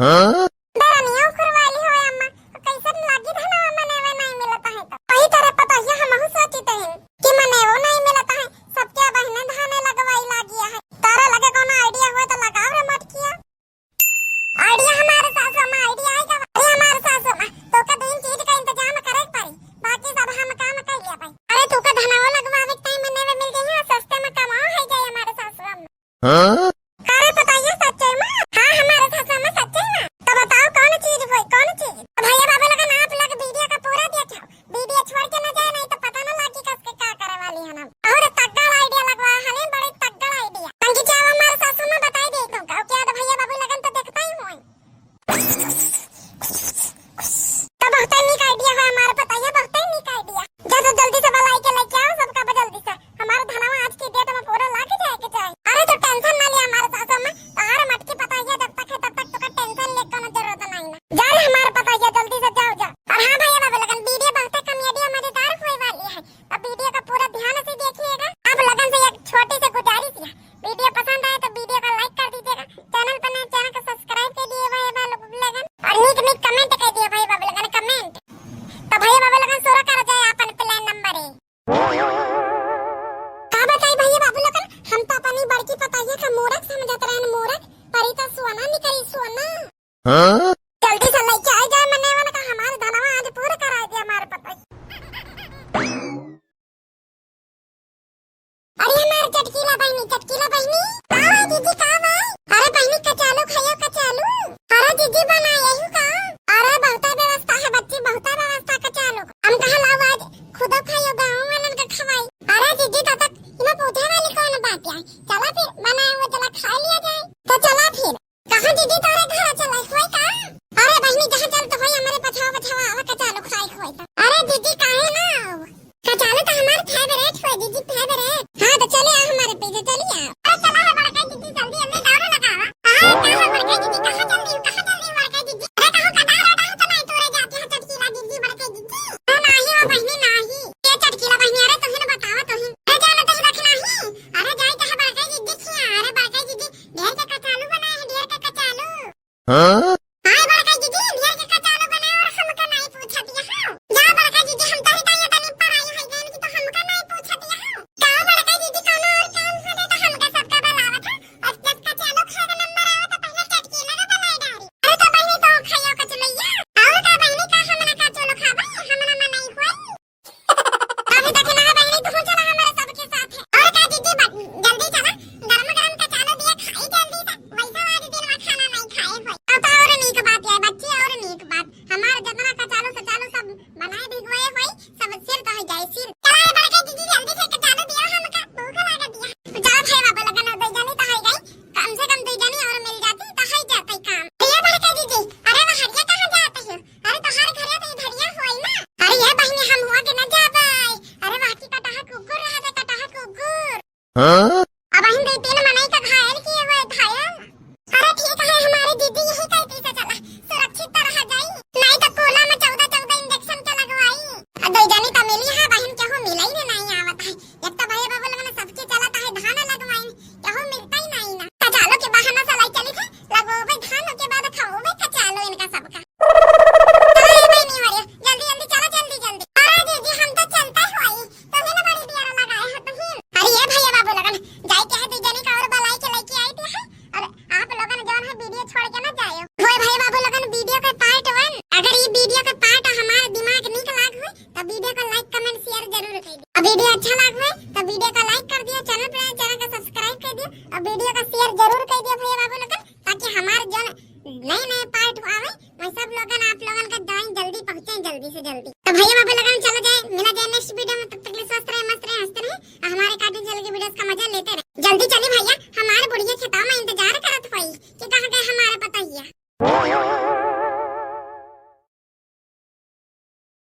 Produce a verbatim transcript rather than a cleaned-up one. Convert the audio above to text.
हाँ? दरनिया उखरवाली हो अम्मा, कैसन लागी धनवा मनेवे नाई मिलत है तो। वही तरह पतोहिया हमहू सोचित है कि मनेवो नाई मिलत है, सबके बहिने धाने लगवाई लागी है। तारा लगे कोनो idea होए तो लगाओ रे मटकिया। Idea हमारे सासू अम्मा, idea आएगा। अरे हमारे सासू अम्मा, तो का दो तीन चीज का इंतजाम करे के पड़ी, बाकी सब हम काम कर लिया भाई। अरे तू का धनवा लगवावे के टाइम मनेवे मिल गई है, सस्ते में कमाओ है जाए हमारे सासू अम्मा। हाँ? अरे पतोहिया सच्चे में? हाँ, हमारे सासू अम्मा सच्चे में। तो बताओ कौन चीज होई, कौन चीज? भैया बाबू लोगन आप लोग video का पूरा देखो, video छोड़ के ना जाए, नहीं तो पता ना लागी कस के का करे वाली है हम। और तगड़ा idea लगवा है, हमें बड़े तगड़ा idea। तंगी चाहो हमारे सासू अम्मा बताई दे तुमका, ओके, तो भैया बाबू लोगन तो देखता ही हुई। तो बहुते नीक idea है हमारे पतोहिया, बहुते नीक idea। जा तो जल्दी से बुलाई के लेके आओ सबका बा जल्दी से। हमारे धनवा आज की date में पूरा लाग जाए के चाही। अरे तो tension ना लिया हमारे सासू अम्मा, तोहार मटकी पतोहिया जब तक है तब तक तोका tension ले कोनो जरूरत नहीं ना। जा रे हमारे पतोहिया जल्दी से जाओ जा। और हाँ भैया बाबू लोगन video बहुते comedy और मजेदार होए वाली है, तो video का पूरा ध्यान से देखिएगा। आप लोगन से एक छोटी सी गुजारिश है, video पसंद आए तो video का like कर दीजिएगा, channel पर नए channel का subscribe कर दिए भाई बाबू लोगन, और नीक नीक comment कर दिए भाई बाबू लोगन comment। तो भैया बाबू लोगन शुरू कर जाए अपन plan number एक। का बताई भैया बाबू लोगन, हम तो अपनी बड़की पतोहिया का मूरख समझत रहन, मूरख, पर ई तो सोना निकली, सोना। हाँ? जल्दी से लेके आ जाए मनेवन का, हमारे धनवा आज पूरा करा दे हमारे पतोहिया। अरे हमार चटकीला बहिनी, चटकीला बहिनी, का बा दीदी, का बा? अरे बहिनी, कचालू खाइयो, कचालू। अरे दीदी, बनाए यही का? अरे बहुता व्यवस्था है बच्ची, बहुता व्यवस्था कचालू। हम कहा लाओ आज खुदो खाइयो, गाँव वालन का खवाई। अरे दीदी, तब तक इमा पूछे वाली कौन बात है? चला फिर बनाए हुआ चला खा लिया जाए। तो चला फिर। कहाँ दीदी तोरे घर चले होई का? अरे बहिनी, जहाँ चल तो होई, हमरे पछवा पछवा आवा, कचालू खाए होई तो। अरे दीदी, काहे ना आव? कचालू तो हमार favourite होई दीदी, favourite। हाँ तो चले आ हमारे पीछे, चलिए आ। अरे चला है बड़का दीदी, जल्दी जल्दी दौड़ लगावा। अरे का है बड़का दीदी, कहाँ चल रही हो, कहाँ चल रही हो बड़का दीदी? अरे कहूँ कटा रहा है तो नहीं तोरे जाती है चटकीला दीदी, बड़का दीदी। हम नाही हो बहिनी, नाही। ये चटकीला बहिनी, अरे तुहिन बतावा तुहिन। अरे जाना तो रख नाही। अरे जाए तो है बड़का दीदी खिया, अरे बड़का दीदी ढेर के कचालू बनाए हैं, ढेर के कचालू। हाँ? हाय बड़का दीदी, ढेर के कचालू बनाए और हमका नहीं पूछत यहाँ। जा बड़का दीदी, हम तोहरी ताई तनी पराई है गए कि तो हमका नहीं पूछत यहाँ। का बड़का दीदी, कौनो और काम हो दे तो हमका सबका बुलावत है। और जब कचालू खाए का नंबर आवे तो पहले चटकीला का बनाए डारी। अरे तो बहिनी तो खाइयो कचलैया। और का बहिनी, का हम ना कचालू खाबे, हम ना मनाई होई। अभी तक ना बहिनी, तू चला हमारे सबके साथ है। और का दीदी, बा-, जल्दी चला, गरम गरम कचालू दिया खाई जल्दी से, वैसा वाली दिन में खाना नहीं खाए होई। अब और नीक बात है बच्ची, और नीक बात, हमार जितना कचालू सचालू सब बनाए भिगोए होई, सब सिर तो हो जाए सिर। चला ये बड़का दीदी, जल्दी से कचालू दिया, हमका भूख लागत दिया। जा भाई बाबू लगन दो जनी तो हो गई, कम से कम दो जनी और मिल जाती तो हो जाते काम। ये बड़का दीदी, अरे वहाँ हरिया कहाँ जाते हो? अरे तोहार घरे तो इधरिया होई ना। अरे ये बहिनी हम हुआ के न जाबै। अरे वहाँ की कटहा कुकुर रहा दे, कटहा कुकुर। हाँ? अब हम दो तीन मनई का घायल किए हुए, घायल। अरे ठीक है हमारे दीदी, यही कई पीछे चला, सुरक्षित तो रहा जाई। नहीं तो कोला में चौदह चौदह injection के लगवाई। आ दो जनी तो मिली है बहिन, केहू मिलाई भी नहीं आवत है। एक तो भैया बाबू लगन सबके चलत है धान लगवाई, केहू मिलता ही नहीं ना। कचालो के बहाना से लाई चली थे, लगवावे धान, ओके बाद खवावे कचालो इनका सबका। चलो ये बहिनी मरिया, जल्दी जल्दी चलो, जल्दी जल्दी। अरे दीदी हम तो चलता होई, तुम्हें ना बड़ी देर लगाए हो तुम्हें। अरे ये भैया बाबू लगन, जाए के है दो जनी का और बुलाई के लेके आई थी है। अब आप लोगन जौन है video छोड़ के ना जायो। होए भैया बाबू लगन video के part one, अगर ये video के part हमारे दिमाग नीक लाग हुए तो video का like comment share जरूर कर दियो। अब video अच्छा लाग हुए तो video का like कर दियो, channel पर channel का subscribe कर दियो और video का share जरूर कर दियो भैया बाबू लगन, ताकि हमारे जौन नए नए part आवे वही सब लोगन आप लोगन का जाए जल्दी पहुँचे जल्दी से जल्दी। तो भैया बाबू लगन चलो जाए, मिला जाए next video में, तब तक के लिए स्वस्थ रहे, मस्त रहे, हंसते रहे और हमारे cartoon channel के videos का मजा लेते रहे। जल्दी चली भैया, हमारे बुढ़िया खेतवा में इंतजार करत होई कि कहाँ गए हमारे पतोहिया।